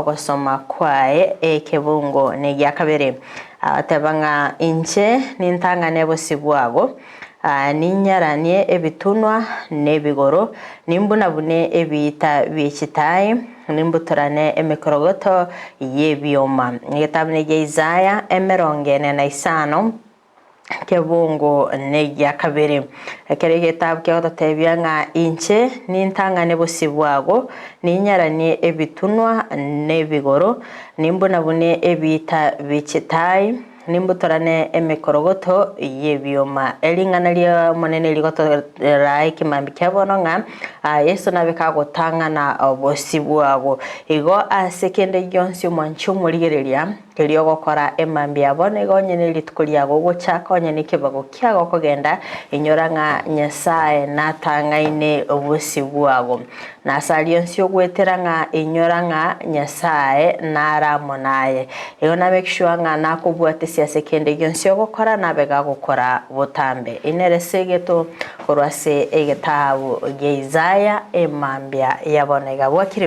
ogosoma kwaye ekebungo negia kabere. Agateba ng'a inche nintang'ane bosio bwago, ninyaranie ebitunwa na ebigoro, nimbuna-bune ebiita bie chitaai, nimbutorane emekorogoto y'ebioma. Egetabu negia Isaya emerongo ene na isano, kebungo negia kabere. Ekero egetabu kegototebia ng'a inche nintang'ane bosio bwago, ninyaranie ebitunwa na ebigoro, nimbuna-bune ebiita bie chitaai, nimbutorane emekorogoto y'ebioma. Ering'ana ri'Omonene rigotoraa ekemambia kia bono ng'a Yeso nabe kagotang'ana bosio bwago. Igo ase kende gionsi omwanche omorigereria, Keria ogokora emambia bono igo onye nerituko riago ogochaka onye nekebago kiago okogenda, inyora ng'a Nyasae natang'aine obosio bwago. Na ase aria onsi ogwetera ng'a inyora ng'a Nyasae nare amo naye. Igo na make sure ng'a nakobwatesia ase kende gionsi ogokora nabe gagokora botambe. Inere esegeto korwa ase egetabu gia Isaya emambia ya bono iga. Bwakire.